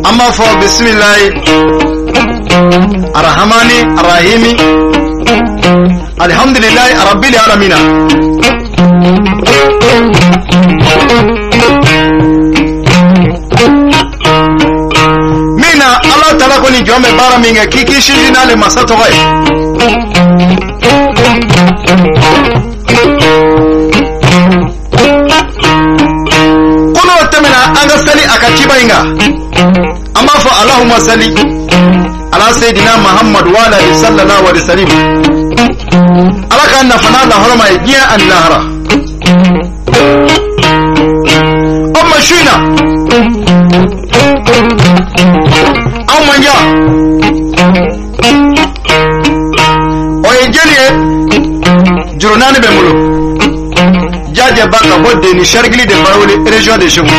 An b'a fɔ bisimilayi arahamani arahimi alihamdulilayi arabili alamina. Min na Ala taala ko ni jɔn bɛ baara min kɛ k'i k'i sinsin n'ale masa tɔgɔ ye. Ko n'o tɛmɛna an ka seli a ka ciba in kan. An b'a fɔ Allahumma salli ala sayyidina Muhammad wa ala alihi sallallahu alaihi wasallam. Ala k'an nafa n'a lahɔrɔma ye diɲɛ ani lahara. O ma su in na anw man ja o ye jeli ye juru naani bɛ n bolo jajɛ ba ka bɔ Deni Sɛrigili de Barawele région de Segu.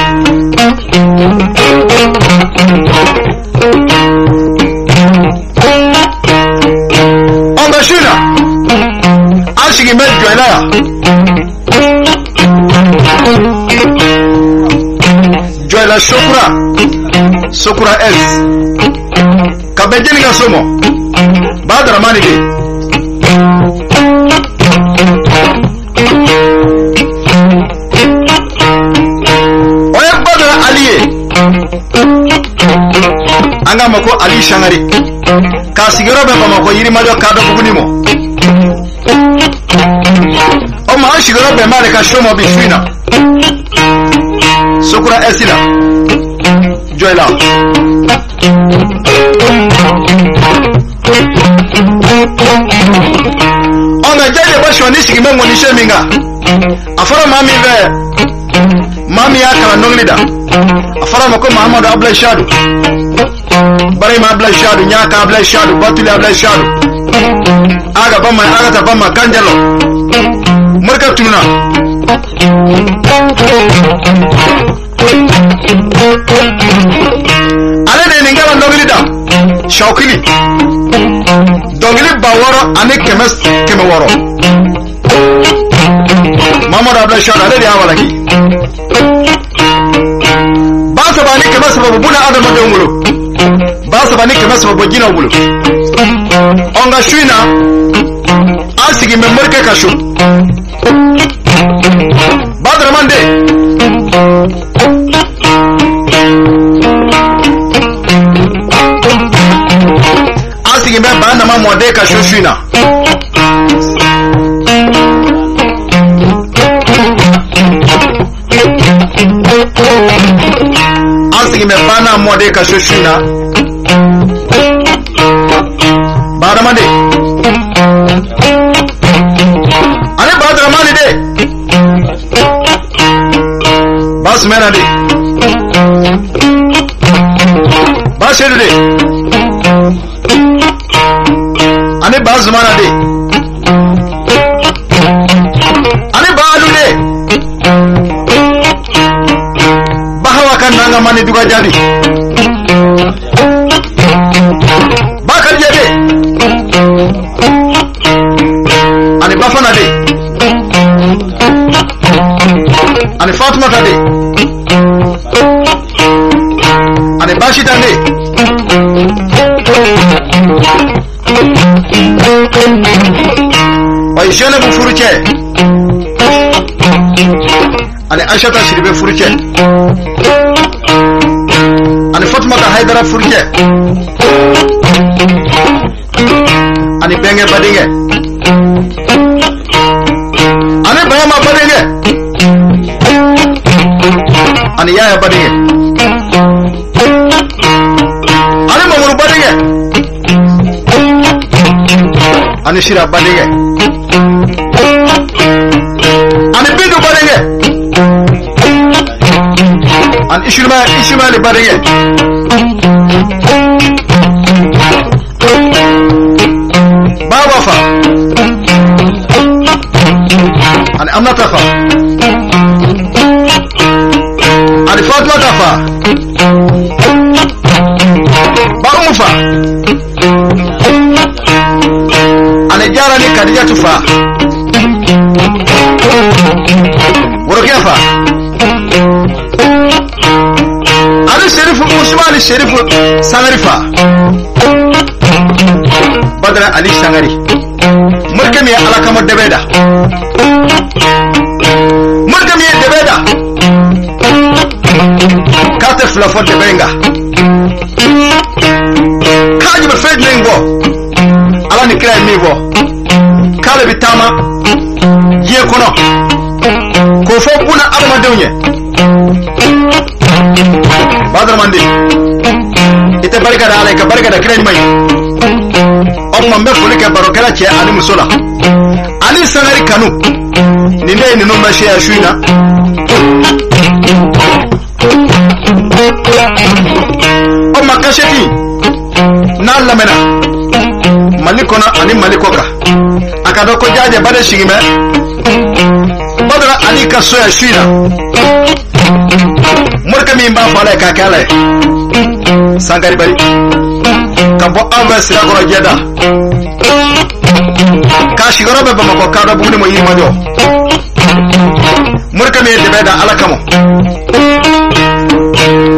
Ɔ nka su in na an sigin bɛ Jɔyila yan. Jɔyila Sokura Sokura S ka bɛn jeli ka so ma Badaramani de. O ye Badara Ali ye an k'a ma ko Ali Sangare k'a sigiyɔrɔ bɛ Bamakɔ Yirimajɔ Kadɔbuguni ma. O ma an sigiyɔrɔ bɛn b'ale ka so ma bi su in na Sokura S la Jɔyila. Ɔ nka jajɛ ba sɔni sigi bɛ ŋɔnisɛ min kan a fɔra maa min fɛ maa min y'a kalan dɔnkili da a fɔra a ma ko Mahamadu Abulayi Sadu Barima Abulayi Sadu Ɲaka Abulayi Sadu Batuli Abulayi Sadu Aga Bama Agata Bama Kanjalo Morikɛ tununa. Ale de ye nin kalan dɔnkili da Sawukili dɔnkili 6600 Mahamadu Abulayi Sadu ale de y'a walaki. 3300 bɛ buna adamadenw bolo 3300 bɛ jinɛw bolo. Ɔ nka su in na an sigin bɛ morikɛ ka so Badaraman de. An sigin bɛ Banama mɔden ka so su in na. An sigin bɛ Bana mɔden ka so su in na. Badama de. Ale Badaramani de. Basumɛna de. Basedu de. Ani Bazumana de. Ani Baalu de. Bahawa kan nanga mani duga jaabi. Bakariya de. Ani Bafana de. Ani Fatumata de. Ani Bashita de. O ye Zenabu furucɛ ani Aishata Sidibe furucɛ ani Fatumata Haidara furucɛ ani Bɛnkɛ badenkɛ ani Bayama badenkɛ ani Yaya badenkɛ ani Mamuru badenkɛ ani Sira badenkɛ ani Bintu badenkɛ ani Ismaili badenkɛ Baba fa ani Aminata fa ani Fatumata fa Kadijatu fa Worokiya fa ani Serifu Usumani Serifu Sangari fa Badara Ali Sangari morikɛ min ye Ala kama dɛbɛ da morikɛ min ye dɛbɛ da k'a tɛ fila fɔ dɛbɛ in kan k'a bɛ fɛn jumɛn bɔ Ala ni kira ye min fɔ k'ale bɛ taama diɲɛ kɔnɔ k'o fɔ buna adamadenw ye Badramande i tɛ barika da Ala ye ka barika da kira ɲuman ye o tuma n bɛ foli kɛ barokɛla cɛ ani muso la ani Sangari kanu nin de ye ninnu bɛ seya su in na o tuma kasɛti n'a lamɛnna Mali kɔnɔ ani Mali kɔ kan a ka dɔn ko Jajɛ ba de sigi bɛ Badara Ali ka so yan su in na morikɛ min b'a fɔ Ala ye k'a kɛ Ala ye Sangari bari ka bɔ anw fɛ Sirakɔrɔ jɛda k'a sigiyɔrɔ bɛ Bamakɔ kadɔ buguni mɔ Yirimajɔ morikɛ min ye dɛmɛ da Ala kama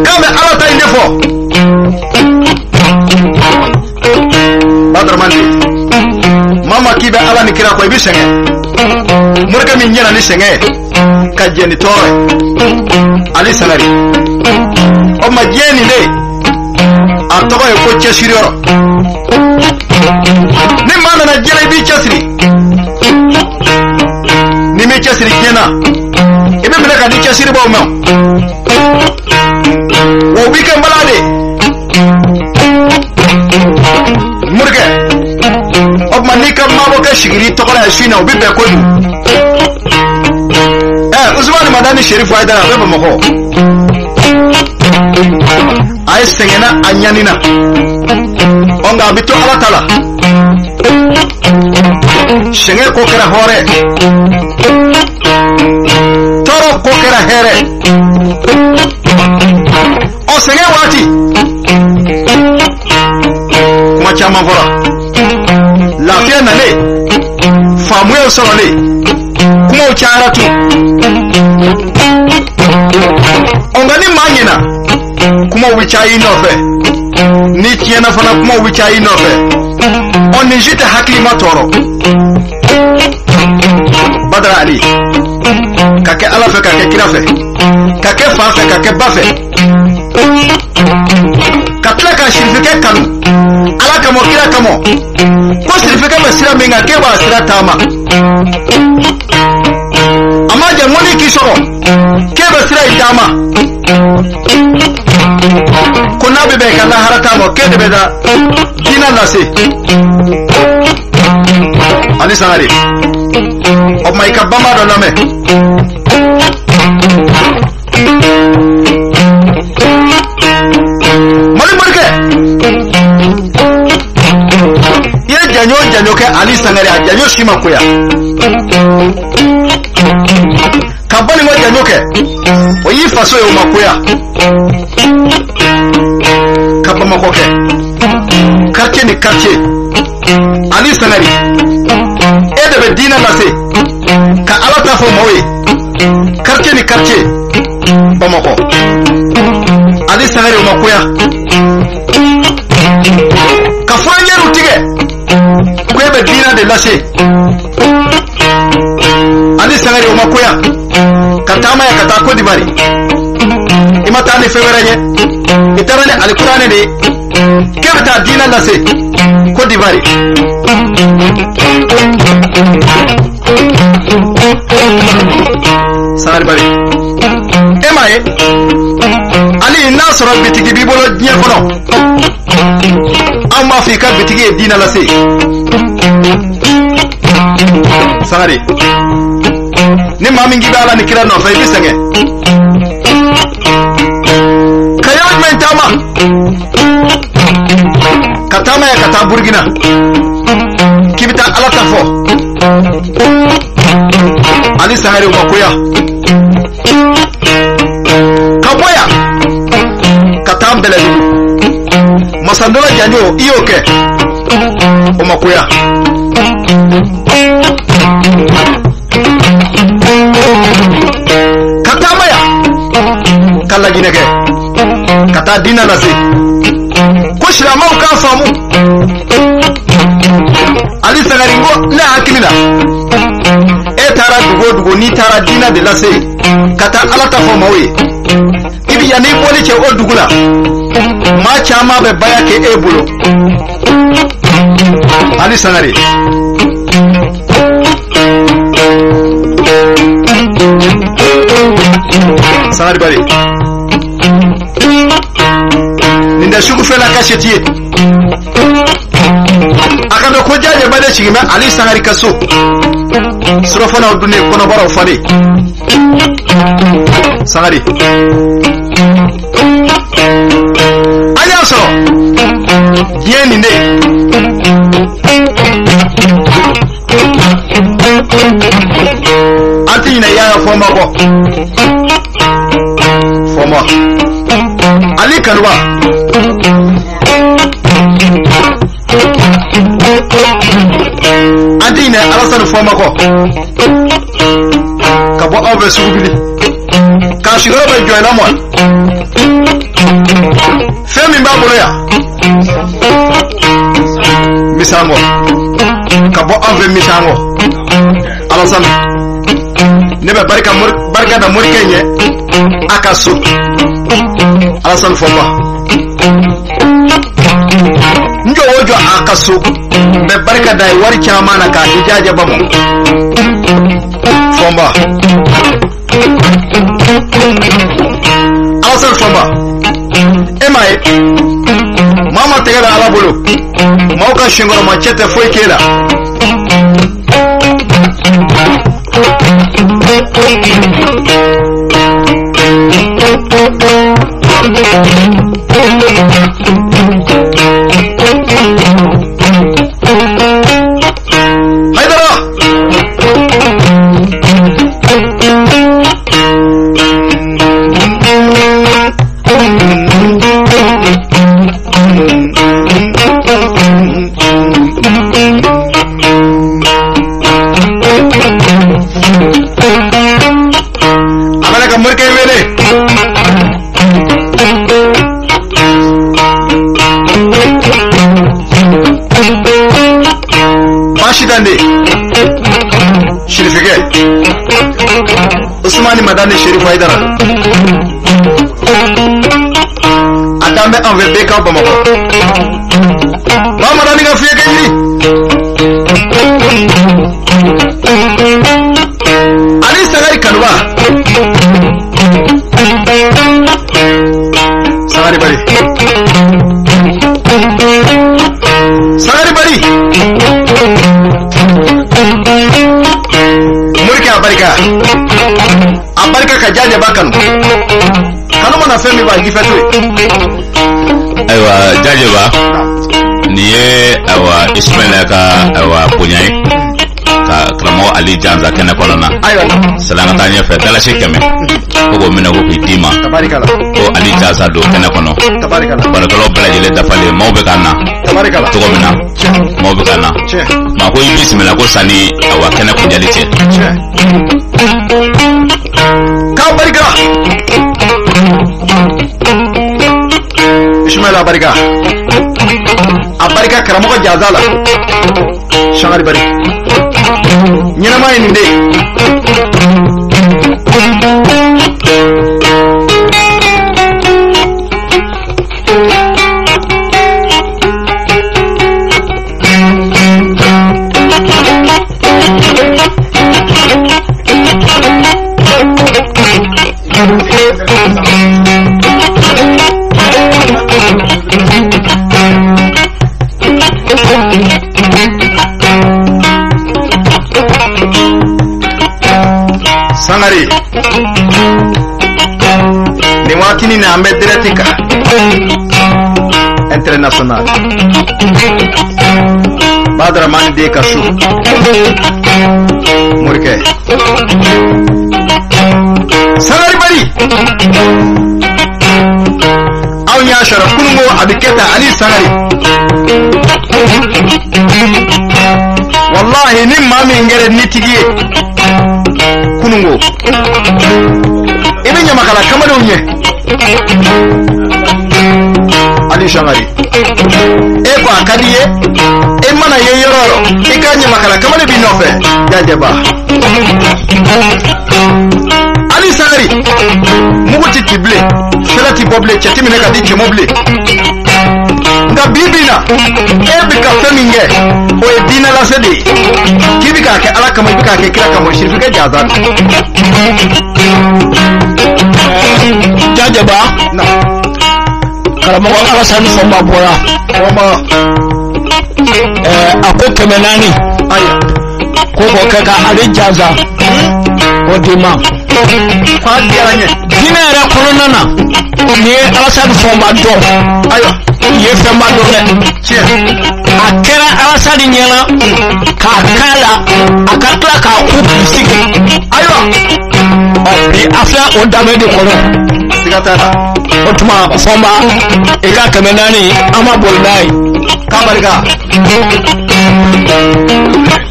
k'a bɛ Ala ta in de fɔ Badramande maa ma k'i bɛ Ala ni kira kɔ i bɛ sɛgɛn morikɛ min ɲɛna ni sɛgɛn ye ka jɛn ni tɔɔrɔ ye Ali Sangari o ma diɲɛ nin de a tɔgɔ ye ko cɛsiriyɔrɔ ni maa nana diɲɛ la i b'i cɛsiri n'i m'i cɛsiri diɲɛ na i bɛ minɛ ka di cɛsiribaw ma wa u b'i kɛ nbala de morikɛ o tuma n'i ka maabɔkɛ sigir'i tɔgɔ la yan su in na o bɛ bɛn kojugu Usumani Madani Serifu Hayidara a bɛ Bamakɔ a ye sɛgɛnna a ɲanina ɔ nka a bɛ to Ala ta la sɛgɛn ko kɛra hɔrɛ tɔɔrɔ ko kɛra hɛrɛ ɔ sɛgɛn waati kuma caman fɔra lafiya nalen faamuyaw sɔrɔlen kumaw cayara tun ɔ nka ni maa ɲɛna kumaw bɛ caya i nɔfɛ ni tiɲɛna fana kumaw bɛ caya i nɔfɛ ɔ nin si tɛ hakilima tɔɔrɔ Badara Ali ka kɛ Ala fɛ ka kɛ kira fɛ ka kɛ fa fɛ ka kɛ ba fɛ ka tila ka sirifikɛ kanu Ala kama kira kama ko sirifikɛ bɛ sira min kan k'e b'a sira taama a ma jɛ ŋɔni k'i sɔrɔ k'e bɛ sira in taama ko n'a bɛ bɛn i ka lahara taama k'e de bɛ taa diinɛ lase Ali Sangare o tuma i ka banba dɔ lamɛn Mali morikɛ i ye janjo janjo kɛ Ali Sangare a janjo si ma koya ka balima janjo kɛ o y'i faso ye o ma koya ka Bamakɔ kɛ quartier ni quartier Ali Sangare e de bɛ diinɛ lase ka Ala ta fɔ maaw ye quartier ni quartier Bamakɔ Ali Sangare o ma koya ka furaɲɛriw tigɛ ko e bɛ diinɛ de lase Ali Sangare o ma koya ka taama ya ka taa Côte d'Ivoire i ma taa ni fɛn wɛrɛ ye i taara ni alikuranɛ de ye k'e bɛ taa diinɛ lase Côte d'Ivoire Sangari bari e m'a ye Ali n'a sɔrɔ bitigi b'i bolo diɲɛ kɔnɔ anw b'a fɔ i ka bitigi ye diinɛ lase Sangari ni maa min k'i bɛ Ala ni kira nɔfɛ i bɛ sɛgɛn ka yɔrɔ jumɛn taama ka taama ya ka taa Burukina k'i bɛ taa Ala ta fɔ Ali Sangare o ma koya ka bɔ yan ka taa Bɛlɛdugu Masandola janjo i y'o kɛ o ma koya Ka taama yan ka laginɛ kɛ ka taa diinɛ lase ko silamɛw k'a faamu. Ali Sangare ko ne hakili la e taara dugu o dugu, n'i taara diinɛ de lase ka taa Ala ta fɔ maaw ye, i bi yanni i bɔli cɛ o dugu la, maa caman bɛ baya kɛ e bolo. Ali Sangare Sangare Bari nin tɛ sugufɛla kasɛti ye. A ka dɔn ko Jajeba de sigi bɛ Ali Sangare ka so, surɔfanaw dunnen kɔnɔbaraw falen. Sangare an y'a sɔrɔ diɲɛ nin de ye. An ti ɲinɛ Yaya Fɔnba kɔ. Fɔnba Ali Kanuba an ti ɲinɛ Alasani Fɔnba kɔ ka bɔ aw bɛ Sugubili k'a sigiyɔrɔ bɛ Jɔyila mɔ. Fɛn min b'a bolo yan Misango ka bɔ anw fɛ Misango. Alasani ne bɛ barika da morikɛ ɲɛ a ka so. Alasani Fɔnba n jɔ o jɔ a ka so n bɛ barika da ye wari caman na k'a di Jajeba ma. Fɔnba Alasani Fɔnba e m'a ye maa ma tɛgɛ da Ala bolo, maaw ka senkɔrɔma cɛ tɛ foyi k'e la. Haidara a bɛna ka morikɛ wele. Baasi Dande Sirifikɛ Usumani Madani Sherifu Haidara a dan bɛ an fɛ BK Bamakɔ. Ba Madani ka fiɲɛ kɛ ɲini. Ali Sangare Kanuba Sangare Bari Sangare Bari morikɛ a barika a barika ka Jajeba kanu kanu mana fɛn min b'a jifɛ to yen. Ayiwa Jajeba, nin ye ayiwa Ismaila ka ayiwa bonya ye ka karamɔgɔ Ali Janza kɛnɛ kɔnɔna na. Ayiwa Sala an ka taa ɲɛfɛ dalasi 100 ko k'o minɛ ko k'i d'i ma tabarikala ko Ali Janza don kɛnɛ kɔnɔ. Tabarikala Barokɛlaw bɛɛ lajɛlen dafalen, maaw bɛ ka na tabarikala cogo min na maaw bɛ ka na. Tiɲɛ Maa ko i bisimila ko sanni ayiwa kɛnɛ kunjali cɛ. Tiɲɛ k'aw barika. Ismaila barika a barika karamɔgɔ Jaza la. Sangare Bari ɲɛnama ye nin de ye. Sangare nin waatinin na an bɛ direct kan international Badramani den ka so morikɛ Sangare Bari aw y'a sɔrɔ kununko a bɛ kɛ tan Ali Sangare walahi ni maa min kɛra nitigi ye kununko i bɛ ɲamakala kamalenw ɲɛ Ali Sangare e ko a ka di ye e mana ye yɔrɔ o yɔrɔ i ka ɲamakala kamalen b'i nɔfɛ jajɛba Ali Sangare mugu ti ci bilen fɛlɛ ti bɔ bilen cɛ ti minɛ ka di cɛ ma bilen nka bi bi in na e bɛ ka fɛn min kɛ o ye diinɛ lase de ye k'i bɛ k'a kɛ ala kama i bɛ k'a kɛ kira kama sirifikɛ jaza don. Jajɛba karamɔgɔ Alasani Fɔnba bɔra a ko 400 ayiwa ko k'o kɛ ka ale jaza k'o d'i ma. K'a diyara n ye. Diinɛ yɛrɛ kɔnɔna na n'i ye Alasani Fɔnba dɔn ayiwa i ye fɛnba dɔn dɛ. Tiɲɛ. A kɛra Alasani ɲɛna k'a k'a la a ka tila k'a ku sigi. Ayiwa. Ɔ bi a filɛ o danbe de kɔnɔ. Siga t'a la. O tuma Fɔnba i ka 400 an ma boli n'a ye. K'a barika.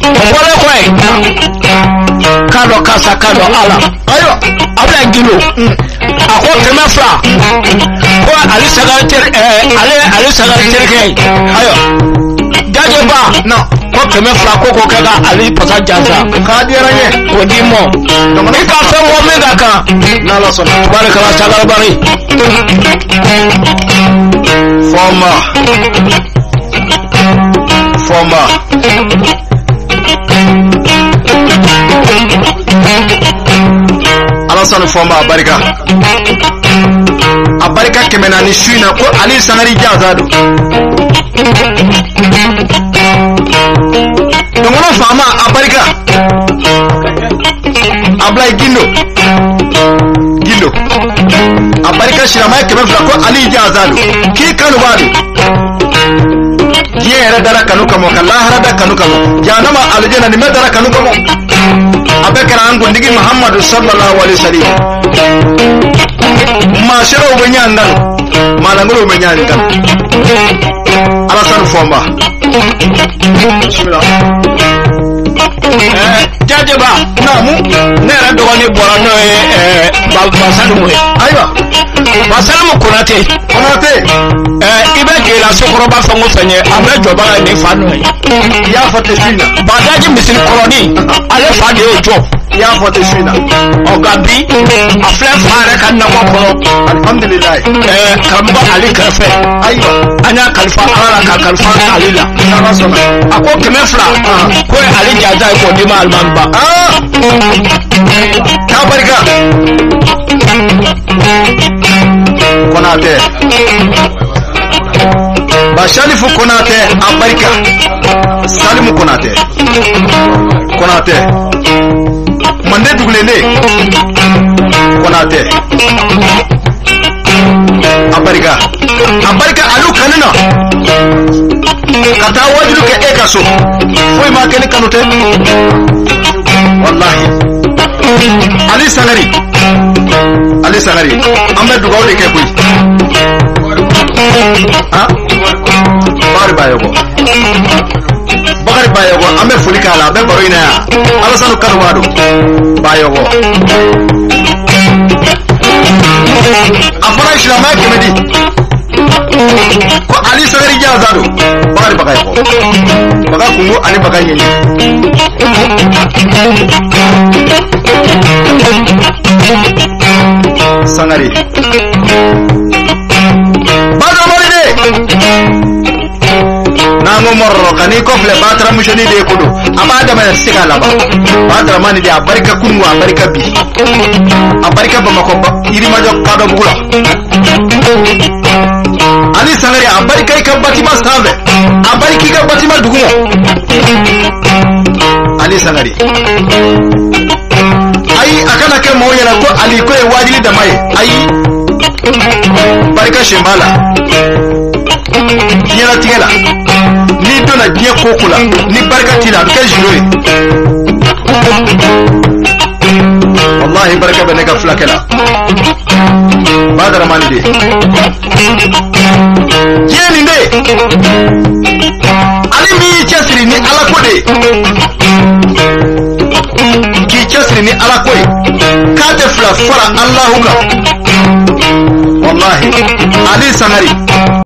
O bɔlen kɔ yen k'a dɔn karisa k'a dɔn ala. Ayiwa. Abulayi Gindo a ko 200 ko ale Sangare teri ale Sangare terikɛ ye. Ayiwa. Jajɛba Non. ko 200 ko k'o kɛ ka ale pasa jansa. K'a diyara n ye. K'o d'i ma. I ka fɛn bɔ min ka kan. N'Ala sɔnna. Tubaarikala Sangare bari. Fɔnba. Fɔnba. Alasani Fɔnba a barika. A barika 400 su in na ko Ali Sangare jaza don. Dɔngɔnɔ faama a barika. Abulayi Gindo. Gindo. A barika silamɛ 200 ko Ali jaza don. K'i kanu b'a don. Diɲɛ yɛrɛ dara kanu kama ka lahara da kanu kama jahanama alijana nin bɛɛ dara kanu kama a bɛɛ kɛra an kuntigi Muhammadu sallallahu alaihi wasallam maa serew bɛ ɲɔgɔn kanu maa lankolonw bɛ ɲɔgɔn kanu Alasani Fɔnba bisimila. Jajɛba naamu ne yɛrɛ dɔgɔnin bɔra n'o ye Basalimu ye. Ayiwa. Basalimu Konate. Konate. I bɛ Jela sokɔrɔba fɛn o fɛn ye a bɛɛ jɔbaga ye nin fa nɔ ye. I y'a fɔ ten su in na. Badaji misiri kɔrɔnin ale fa de y'o jɔ. I y'a fɔ ten su in na. Ɔ nka bi a filɛ fa yɛrɛ ka nakɔ kɔnɔ. Alihamudulilayi. Karamɔgɔ Ali kɛrɛfɛ. Ayiwa. An y'a kalifa Ala la k'a kalifa Ali la. N'Ala sɔnna. A ko 200 ko ye ale jaza ye k'o d'i ma alimami ba. K'a barika. Konate. Ba Salifu Konate a barika. Salimu Konate. Konate. Mande dugulende. Konate. A barika. A barika alu kanu na. Ka taa wajilu kɛ e ka so. Foyi ma kɛ ni kanu tɛ. Walahi. Ali Sangare. Ali Sangare. An bɛ dugawu de kɛ koyi. Han? Bakari Bayɔgɔ. Bakari Bayɔgɔ an bɛ foli k'a la a bɛ baro in na yan. Alasani kanu b'a don. Bayɔgɔ. A fɔra silamɛya 100 di. Ko Ali Sangare jaza don. Bakari Bagayɔgɔ. Baga kungo ani baga ɲɛɲɛ. Sangare. Badramani de. N'an ko mɔrɔrɔ ka n'i kɔfilɛ Batara musonin de ko don a b'a daminɛ se k'a laban Bataramani de a barika kununko a barika bi a barika Bamakɔ Yirimajɔ Kadɔbugu la Ali Sangare a barika i ka bâtiment sanfɛ a barika i ka bâtiment duguma Ali Sangare ayi a kana kɛ maaw ɲɛna ko Ali ko ye waajuli dama ye ayi barika sen b'a la diɲɛlatigɛ la n'i donna diɲɛ ko o ko la ni barika t'i la a bɛ kɛ zero ye. Wallahi barika bɛ ne ka fulakɛ la. Badaramani de diɲɛ nin de, ale min y'i cɛsiri ni ala ko de ye, k'i cɛsiri ni ala ko ye, k'a tɛ fila fara Alahu kan. Wallahi Ali Sangare.